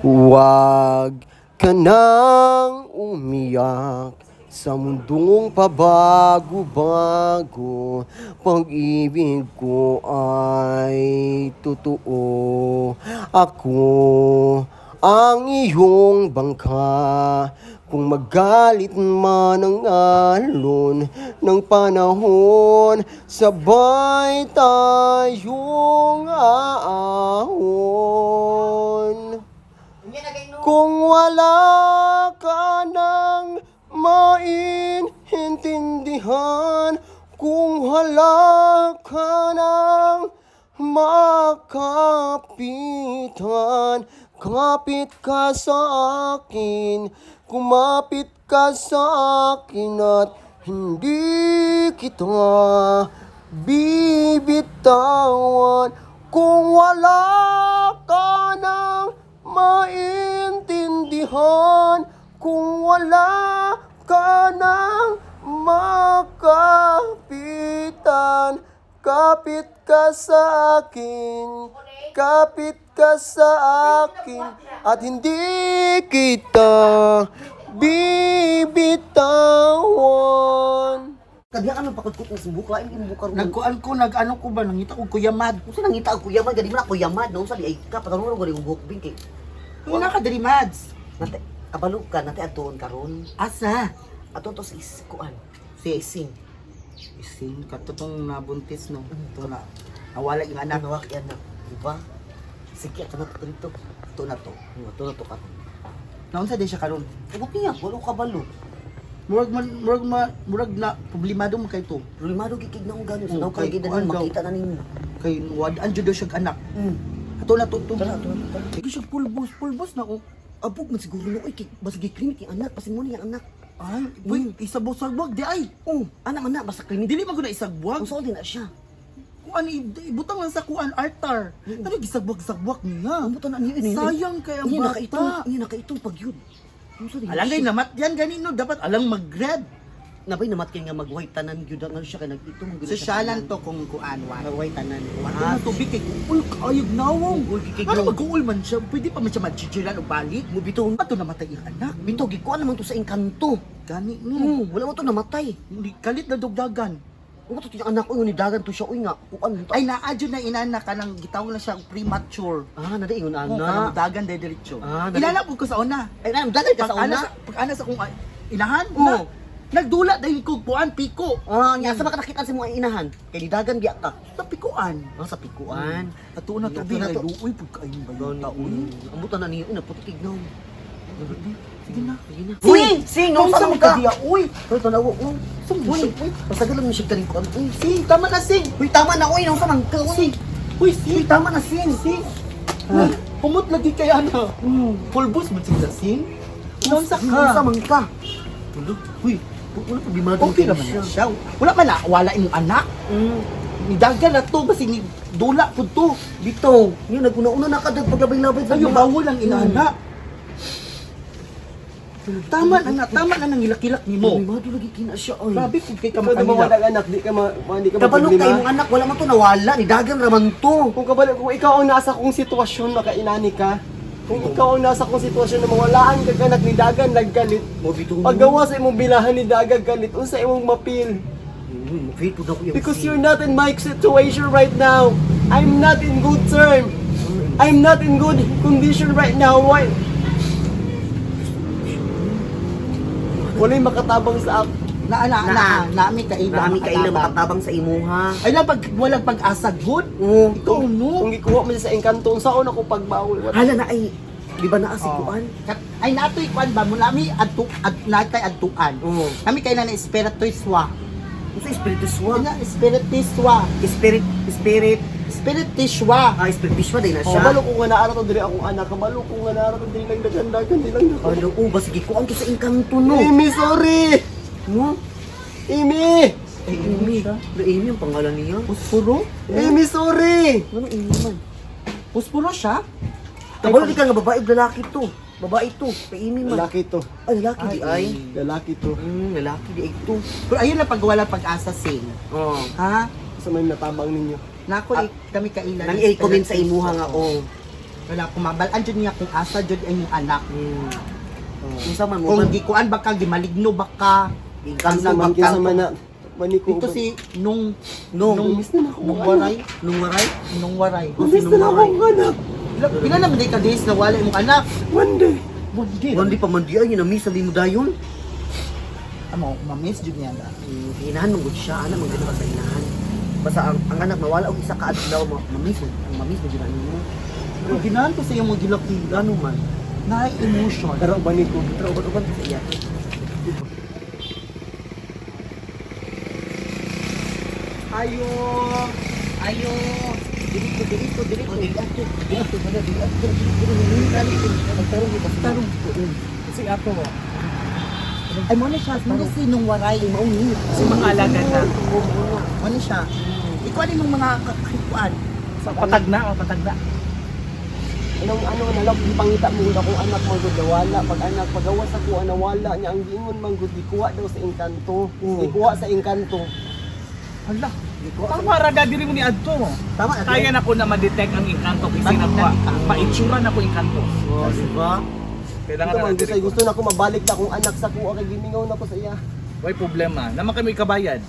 Huwag ka nang umiyak sa mundong pabago-bago. Pag-ibig ko ay totoo. Ako ang iyong bangka. Kung magalit man ang alon ng panahon, sabay tayong aahon. Kung wala ka nang maintindihan, kung wala ka nang makapitan, kapit ka sa akin, kumapit ka sa akin at hindi kita bibitawan. Kung wala ka nang maintindihan, kung wala ka nang makapitan, kapit ka sa akin, kapit ka sa akin, at hindi kita bibitawan. Kadiya ka nang pakudkot ng sumbuk, lain imong buka ron. Nagkuan ko, nag-ano ko ba, nangita ko Kuya Mad. Unsa nangita ang kuya man, gani man ako yamad, no? Sa di ay ka pataron gani yung buhok bin kay. Una ka diri, Mads. Nate kabalo ka nate atuon karon. Asa? Ato to sa iskuan. Si Ising. Ising, katutong nabuntis no. Ito na. Nawala yung anak. Anak nawak yan na, di ba? Sige, ato na to dito. Ito na to. Ato na to karon. Naunsa din siya karon. Ubok niya, wala ko kabalo. Murag man, murag ma, murag na problemado man kay to. Problemado gikig na akong gano'n. Sa Oh, daw kay kay gid kuan na daw. makita na ninyo. Kay wad-an jud daw siya anak. Ato na to to. Tara, ato na to, tara. Kay siya pulbos, pulbos na ko. Abog man siguro no, oy, kay basta giklimit yung anak, pasin mo ni ang anak. Ay, uy, isabog-sagbag di ay. Oh, anak man na, basta klimit. Dili man ko na isagwag. Kung saan din na siya. Kuan ibutang lang sa kuan altar. Ano gisagwag-sagwag niya? Ang buta na niya ini. Sayang kay ang Niya bata. nakaitong, niya nakaitong pagyud. Unsa din Alang siya? kay namatyan ganino dapat alang mag-red. Nabay namatkin nga mag-white tanan gyud ang ano siya kay nag-itong gyud So siya siya lang tanan. to kung kuan wa. Mag-white tanan. Wato na tubig kay uy kaayog nawong. Uy, kikig Ano nawong. mag-uul man siya? Pwede pa man siya machichilan o balik? Mo bitaw, Ato namatay ang anak. bitaw gikuan naman to sa engkanto. Gani no. Wala mo to namatay. Hindi kalit na dugdagan. Mo to yung anak ko ni dagan to siya uy nga. Kuan to. Ay naa jud na inana kanang gitawag na siya premature. Ah, nada ingon Oh, kanang ana. dagan de diretso. Ah, Inana pud ko sa una. Ay, na dagan ka sa Pag ana una. sa pag ana sa kung inahan Oo. na. Nagdula dahil ko kuan piko. Ah, nya sa makakita sa mga inahan. Kay ni dagan biya ka. Sa pikuan. Ah, sa pikuan. Ato na Ato tubig na ay to. luoy pud kaayong bayo Gani. taon. Ang buta na niyo una puti tignaw. Sige na. Sige na. Uy! Sing, Kung unsa sa man ka? diya, uy. Pero tanaw ko. Saan mo Uy, siya, uy? masagal lang siya kaning kuan. Uy, Sing, tama na sing. uy, tama na uy, unsa man ka uy. Uy, sing. Uy, tama na sing. Sing. Uy, Humot lagi kay ana. Pulbos man sila sing. Unsa ka? Unsa man ka? Tulog. Uy, Wala problemado okay naman na siya. Wala man na, wala imong anak. Nidagan na to, basi ni dula pud to. Bitaw, yun naguna-una na kadag paglabay-labay. Ayo bawol ang inaana. Tama na na, tama na nang hilak-hilak nimo. Problemado lagi kina siya oy. Grabe kung kay ka Ikaw na makahilak. mawala anak, di ka ma, di ka Kabalo maproblema. kay imong anak wala man to nawala ni dagan ra man to. Kung kabalo, kung ikaw ang nasa kong sitwasyon, makainani ka. Kung ikaw ang nasa kong sitwasyon na mawalaan ka kanak ni Dagan, naggalit. Mo bitaw. Paggawa sa imong bilahan ni Dagan, galit. Unsa imong mapil? Uy, mo pud ako Because you're not in my situation right now. I'm not in good term. I'm not in good condition right now. Why? Wala'y makatabang sa ako. Na na na, nami kaila. Nami kaila makatabang sa imuha. Ay lang pag walang pag-asa good. Oo. Ikaw no. Kung gikuha mo siya sa engkanto, unsaon ako pagbawol? Hala na ay di ba naa si Oh. kuan? Ay natoy kuan ba mo nami adtu ad natay adtuan. Oo. Nami kay na espiritiswa. Unsa espiritiswa? Ina espiritiswa. Spirit spirit Espiritiswa. ah espiritiswa din na siya. Kabalo ko nga naara to diri akong anak. Kabalo ko nga naara to diri lang dagan-dagan di lang ako. Hala, oh, basta gikuan to sa engkanto no. Amy, sorry! No? Amy! Ay, Amy. Pero Amy ang pangalan niya. Puspuro? Amy, sorry! Ano Amy man? Puspuro siya? Kabalo di ka nga babae o lalaki to. Babae to. Kay Amy man. Lalaki to. Ay, lalaki di ay. Lalaki to. Lalaki di ay to. Pero ayun lang pag walang pag-asa sing. Oh. Ha? Sa may natabang ninyo. Nako Ah, kami kaila. Nang i-comment sa imuha nga oh. Wala kumabal-an jud niya kung asa jud ang imong anak. Unsa man mo? Kung gikuan ba ka, gimaligno ba ka? Kinsa man, kinsa man na. Maniko. Ito si nung Nung. nung Miss na na ako, nung anak. waray, Nung waray? nung waray. Miss na na akong anak. Pila naman day ka days na wala imong anak? One day. One day. Wandi pa man di ay na-miss na di mo dayon. Amo, ma-miss jud niya na. Hinahan man gud siya, ana man gud ka sa hinahan. Basta ang anak mawala og isa ka adlaw, ma-miss mo, ang ma-miss mo jud ani mo. Pero ginahan ko sa iyong mga gilaki, Gano man. na emotion. Tara, ubanin ko. Pero uban-uban ka sa iya. Ayo, ayo. Dili ko, dili ko, dili ko, dili ato. Dili ato, wala, dili ato, dili ko, dili ko, Magtarong ko, tarong ko. Si ato. Ay mo na siya, mo na si nung waray. Ay, mao ni. Si mga alaga na. Mo na siya. Ikaw ano yung mga kakikuan? Sa patagna, o patagna. Anong ano na lang pangita mo gud akong anak man gud nawala pag anak pagawas ako nawala niya ang giingon man gud gikuha daw sa engkanto. Gikuha sa engkanto. Hala. Tama ra diri mo ni adto. Tama na. Kaya na ko na ma-detect ang engkanto kasi nakuha. Paitsura na ko engkanto. Oh, diba? Kailangan Ito na man diri gusto, ko. gusto na ko mabalik na akong anak sa kuha kay gimingaw na ko sa iya. Way problema. Naman kami kabayan.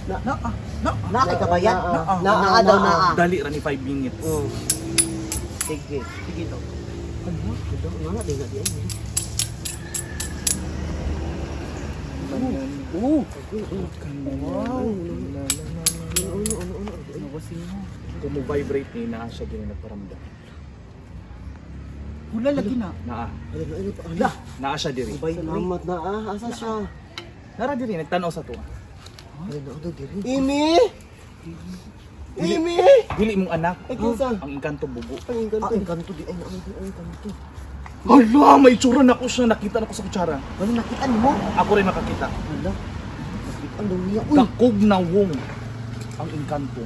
Na, ah, na. Na kay kabayan. Na, Na, na, daw na. Dali ra ni 5 minutes. Oh. Sige. Sige daw. Ano? Nga nga, di nga, di ay. Oh. Wow. Kung mo vibrate ni naa siya din nagparamdam. Hula lagi na. Naa. Ala, ala, ala. Naa siya diri. Salamat na ah. Asa siya? Nara diri nagtan-aw sa tuwa. Ala, na, daw, diri. Imi! Imi! Dili imong anak. Ay, kinsa? Ang engkanto bugo. Ang engkanto. Ah, engkanto di ay, na, ay, engkanto. Hala, may itsura na ko siya. Nakita na ko sa kutsara. Ano nakita nimo? Ako rin makakita. Hala. Nakita daw niya. Uy, Dakog na wong ang engkanto.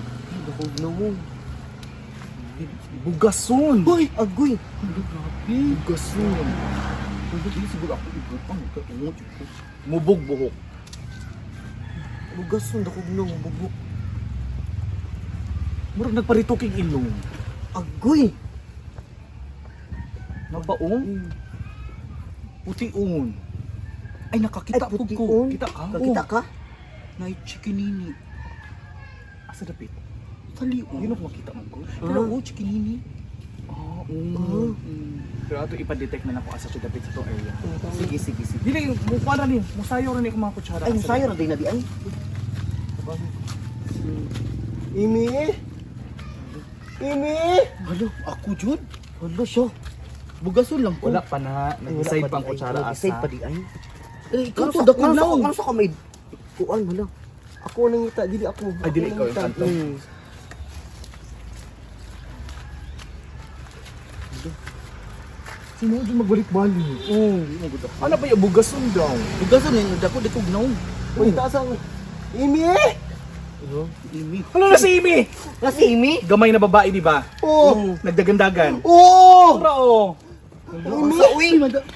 dakog na mo. Bugason. Uy, agoy. Bugason. Hindi siguro ako ibutang. Mubog buhok. Bugason, dakog na mo, bubuk. Murag nagparituking ilong. Agoy. Nabaong. Putiun. Ay, nakakita Ay, po ko. putiun. Kita ka? Kakita ka? Nay chikinini. Asa dapit? Sa lion. Hindi na ko makita man ko. Pero oh, chikinini. Ah, oo. Pero ato ipa-detect na nako asa siya dapit sa itong area. Sige, sige, sige. Dili, mukuha na ni. Musayo rin ako mga kutsara. Ay, musayo ra day na di ay. Imi! Imi! Hala, ako jud. Hala siya. Bugason lang ko. Wala pa na. Nag-decide pa ang kutsara asa. Nag-decide pa di ay. Eh, ikaw to dakog na. Ano sa kamay? Kuan, hala. Ako nangita, dili ako. Ay, dili Ako ikaw yung nangita. kanto. Sino yung magbalik-balik? Oo. Ano pa yung bugason daw? Bugason eh, dako dakog na. Uy, taas ang... Imi! Imi. Ano na si Amy? Na si Amy? Gamay na babae, di ba? Oo! Nagdagandagan. Oo! Ora oh. Imi! Uy,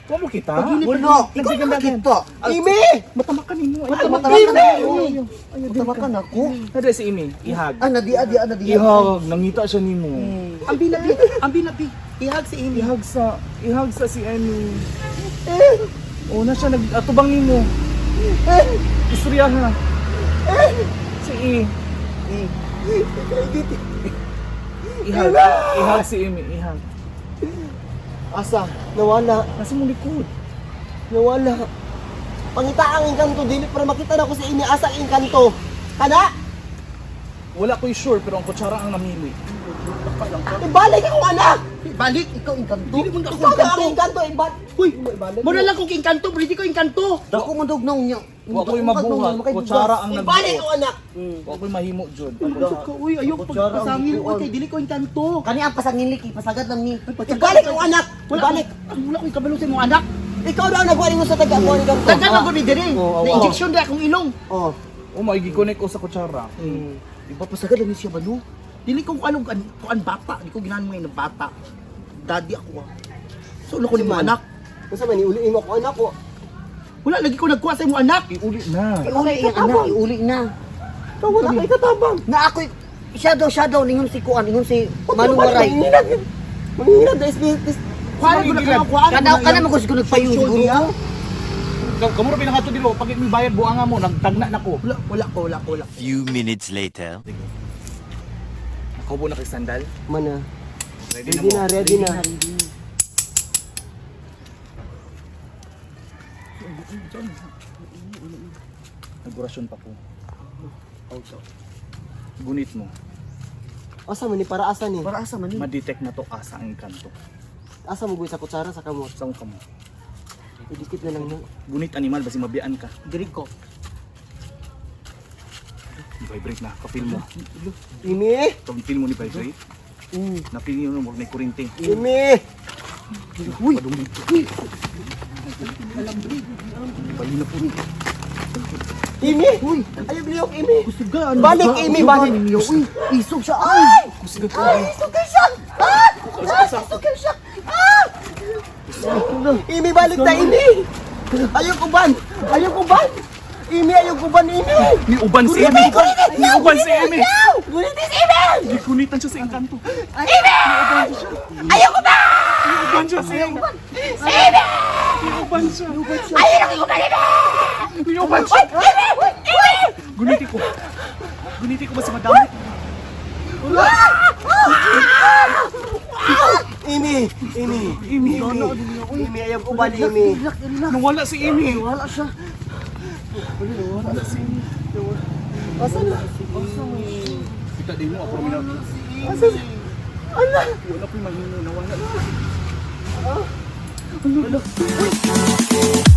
Wa mo kita? wala. Ikaw nakakita. Imi! Matama ka nimo. Ay, Matama matama ka ka na. nimo. Matama ka na ako. Nada si Amy, ihag. Ah, nadia, dia, nadia. Ihag, nangita siya nimo. Ang binabi, ang binabi. Ihag si Amy. Ihag sa si Amy. Oh, na siya nag atubang nimo. Istorya ha. Si E. Ihag, ihag si Amy, ihag. Asa? Nawala. Nasa mong likod. Nawala. Pangita ang engkanto, dili para makita na ko si Imi. Asa ang engkanto? Kana? Wala ko'y sure pero ang kutsara ang namili. Ibalik akong anak! Balik. Ikaw engkanto. Dili mo na ako Ikaw na ang engkanto. engkanto, ibalik. Uy, Ibalik. mo na lang kong engkanto, pero di ko engkanto. Dako man daw niya. Wa ko'y mabuhat. Kutsara ang Ibalik nagbuot. akong anak! Wa ko'y mahimo jud. Uy, ayaw pagpasangil. Uy, kay dili ko engkanto. Kani ang pasangin liki, pasagad lang ni. Ibalik akong anak! Wala, Ibalik! wala ko'y kabalo sa imong anak. Ikaw daw ang nagwali mo sa taga ako ang engkanto. Dagan ako ni diri. Oo, Na injection diri akong ilong. Oh. Oh, maigi-connect ko sa kutsara. Di ba pasagad lang ni siya ba no? Dili ko kung anong kuan bata, di ko ginahan mo ng bata. Daddy ako ah. So wala ko ni Man. anak. Unsa man iuliin mo ako anak ko? Wala lagi ko nagkuha sa imong anak. Iuli na. Iuli ang anak, iuli na. Ikaw wala kay katabang. Na ako siya daw, ningon si Kuan, ningon si Manong Waray. Manghihilad na is Kuan ko na ka kuan. Kanaw ka na mo siguro nagpayo siguro. Kamuro pinakato dilo pag may bayad buanga mo nagtagna nako. Wala, wala ko, wala ko, wala. Few minutes later. Nakaubo na kay sandal. Mana. Ready na Ready mo. na, ready na. Nagurasyon pa ko. Gunit mo. Asa man ni para asa ni? Para asa man ni? Ma-detect na to asa ang kanto. Asa mo sa kutsara sa kamot? Sa ka mo. Idikit na lang na. Gunit animal basi mabiyaan ka. Diri ko. Vibrate na, ka-feel mo. Imi! Pag feel mo ni vibrate. Na-feel niyo mo may kurente. Imi! Uy! Uy! Bali na po. Imi! Uy! Ayaw liyok, Imi! Kusuga, ano Balik, ba? Amy, Kusuga, balik. ninyo. Uy, isog siya. Ay! Kusuga ka. Ay, isugay siya! Ah! Ah, isugay siya! Ah! Imi, balik na, Imi! Ayaw uban! Ayaw uban! Imi, ayaw uban, Imi! Ni uban si Amy. Ni uban si Amy. Gunitin si Imi! Gikunitan siya sa engkanto. Imi! Ayaw uban! Ni uban siya si Amy. Imi! Ni uban siya. Ayaw uban, Imi! Ni uban siya. Imi! Imi! Guniti ko. Guniti ko ba si madam? Imi! Imi! Amy. Imi, ayaw uban, Imi! Nawala si Amy. Wala siya. Nawala si Amy. Asa na? Kita din mo ako ruminaw. Asa na? Ala! Wala po'y mahimo. Nawala. Uy!